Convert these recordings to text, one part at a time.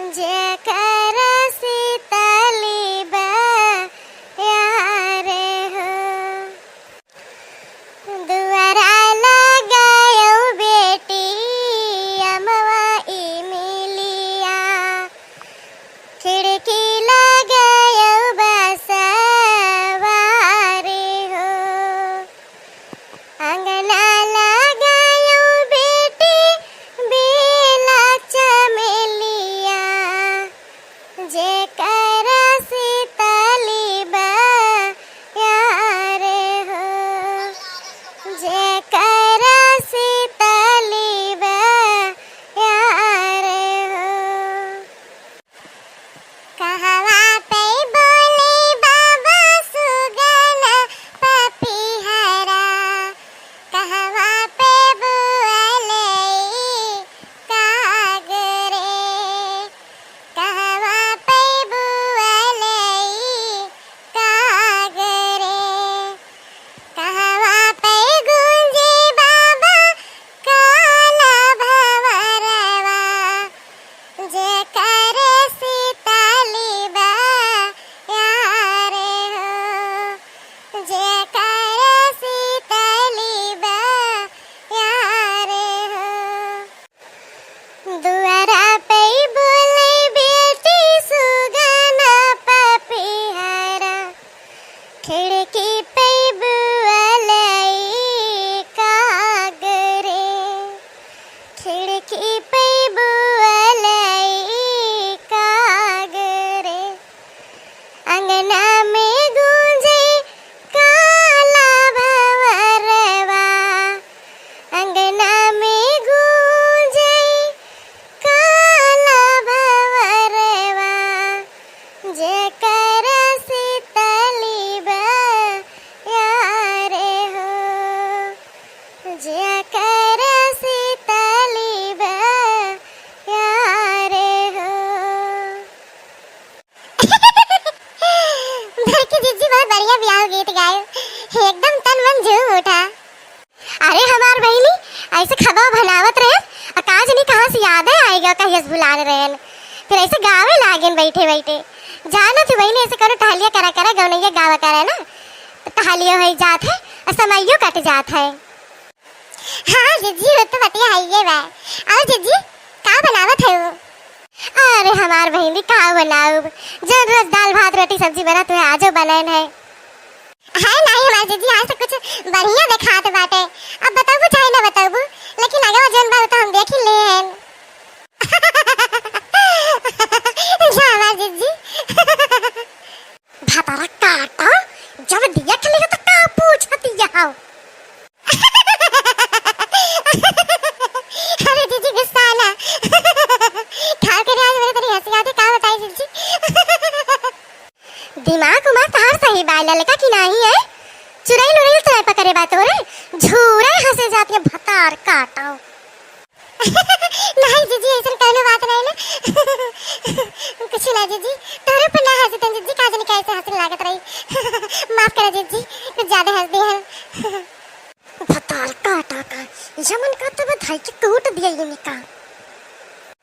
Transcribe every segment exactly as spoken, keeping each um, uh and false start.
जेकर शीतली बयार हो। दुआरा लगायो बेटी अमवा इमिलिया, खिड़की लगायो बसवारी हो। अंगना लगायो बेटी बेला चमेलिया, जेकर शीतली बयार हो, जेकर शीतली बयार हो। कहवा पे बोले बाबा सुगन पपिहरा, कहवा पे बोले काग रे, कहवा पे बोले काग रे, कहवा पे गूंजे बाबा काला भंवरवा, जेकर शीतली बयार हो, जेकर शीतली बयार हो। दुआरा पे बोले बेटी सुगन पपिहरा, खिड़की पे बोले काग रे, खिड़की पे बोले काग रे। अंगना में गूंजे काला भंवरवा, अंगना में गूंजे काला भंवरवा, जेकर शीतली बयार हो, जेकर शीतली बयार हो। बड़की जिज्जी बहुत बढ़िया बियाह गीत गाए, एकदम तन मन झूम उठा। अरे हमार बहिनी, ऐसे खबा बनावत रहे, आ का जानी कहाँ से याद है आएगा, कहियस भुलान रहेन, फिर ऐसे गावे लागेन बैठे बैठे। जाना तू बहिनी, ऐसे करो टहलिया करा करा, गौनैया गावा करा ना, तो टहलियो हो जात है और समयो कट जात है। हाँ जिज्जी, वो तो बतिया है ये बा। और जिज्जी, का बनावत है वो? अरे हमार बहिनी, का बनाउब, जौन रोज दाल भात रोटी सब्जी बनत है, आजो बनैन है। है नहीं हमार जिज्जी, आज तो कुछ बढ़िया देखात बाटे। अब बतउबू चाहे ना बतउबू, लेकिन अगवा जौन बा, वो तो हम देख ही ले हैं। जा हमार जिज्जी। भतरा काटा, जब देख लियो तो का पूछत हौ? अरे जिज्जी गुस्सा ना। खाओ के आज मेरे तनी हंसी आती, का बताई जिज्जी? दिमाग उमाग तहार सही बा ललका कि नाही है? चुड़ैल उड़ैल तो नहीं पकड़े बा तोरे? झूरे हंसे जाती है भतार काटा। नहीं जिज्जी, ऐसन कौनो बात नहीं ना। कुछ ना जिज्जी, तोरे पर ना हंसते हैं जिज्जी, का जाने कैसे हंसने लागत रही। माफ करो जिज्जी, कुछ ज्यादा हंस दिए हैं। भतार काटा का, जमन का तब धाई के कूट दिया ये निका।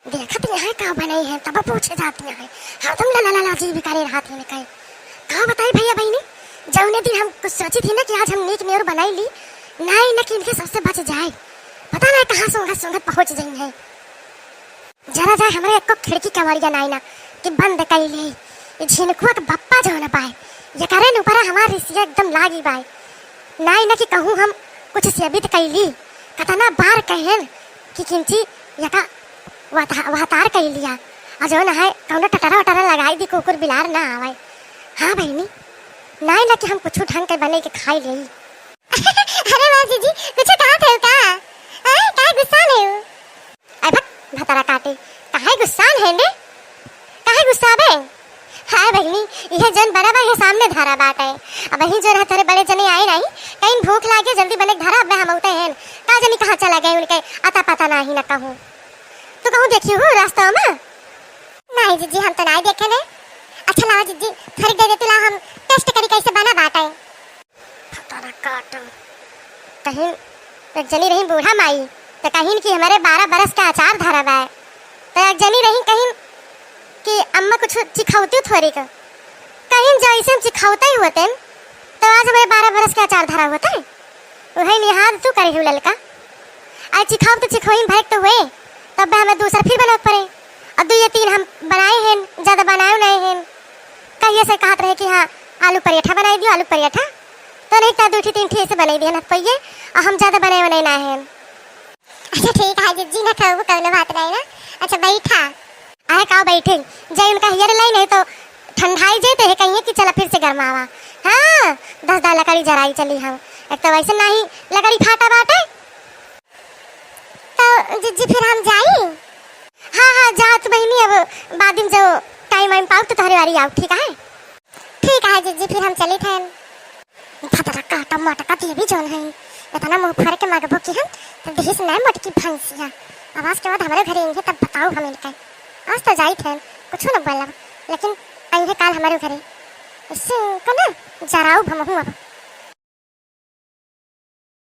देखत यहाँ का बनाई है, तब पूछे जाती है। हरदम ला ला ला ला जी भी करे रहत है निका। का बताई भैया बहिनी, जौने दिन हम कुछ सोची थी ना कि आज हम नीक नेउर बनाई ली, नाई ना कि इनके सबसे बच जाए, पता ना कहाँ सूंघत सूंघत पहुँच जाई है। जरा जाए हमरे एको खिड़की कमरिया नाई ना कि बंद कई ली। ये झिनकुआ के बप्पा जौन बाय, ये करे न ऊपर हमार रिसिया एकदम लागी बाय। नाई ना कि कहूँ हम कुछ सेबित कई ली, कतना बार कहेन कि किंची यका वहता-, वहतार कई लिया। आ जौन है कौनो टटरा वटरा लगाई दी, कुकुर बिलार ना आवे। हाँ बहिनी, नाई ना कि हम कुछ ढंग के बने के खाई लेई। अरे वाह जीजी, कुछ कहा थे का? हैं? काहे गुस्सा में हो? अरे भक, भतरा काटे, काहे गुस्सान है ने? काहे गुस्साबे? हाय बहिनी, इहे जौन बड़ा बा, इहे सामने धरा बाटे। अबहीं जौन है तोरे बड़े जने आए नाही, कहीं भूख लागे, जल्दी बने के धरा, अब हमउते हैं। का जानी कहाँ चला गए उनके, अता पता नाही न कहूँ। तू कहूँ देखी हो रास्ता में? नाही जीजी, हम तो नाही देखे ने। अच्छा लावा जीजी, थोड़ी देर दे तू, ला हम test करी कैसे बना बाटे। फतरा काटम। कहीं एक जनी रही बूढ़ा माई, त कहीं कि हमरे बारह बरस का अचार धरा बा। त एक जनी रही कहीं अम्मा कुछ चिखौती थोड़ी का। कहीं जैसे हम चिखौता ही होते न, तो आज हमारे बारह बरस के अचार धरा होता है। वही निहाद तू करे हो ललका। आई चिखौब तो चिखोइन भरेक तो हुए, तब हमें दूसर फिर बनावे पड़े। और दो ये तीन हम बनाए हैं, ज्यादा बनाए नहीं हैं। कहिए से कहत रहे कि हाँ, आलू पराठा बनाई दियो, आलू पराठा। तो नहीं तो दो ठी तीन ठी ऐसे बनाई दिया ना पइये, और हम ज्यादा बनाए बनाए ना हैं। अच्छा ठीक है जिज्जी, ना खाऊ कौनो बात नहीं ना। अच्छा बैठा। अरे का बैठे, जाई उनका हियर लाई, नहीं तो ठंडाई जे तो है कहिए कि चला फिर से गरमावा। हाँ, दस दा लकड़ी जराई चली हम। एक तो वैसे नहीं लकड़ी फाटा बाटे। तो जिज्जी फिर हम जाई? हाँ हाँ जा तू बहिनी, अब बाद में जो टाइम वाइम पाऊ तो तोहरे वारी आऊ, ठीक है? ठीक है जिज्जी, फिर हम चली थे। भदरका टमाटका देवी जौन है, इतना मुंह फर के मगबो कि हम तो देहिस नहीं मटकी भैंसिया। अब आज के बाद हमारे घरे आएंगे तब बताओ हम इनका। आज तो जाई थे, कुछ न बोलब, लेकिन आएंगे काल हमारे घरे। इससे को ना जराऊ भमहू अब।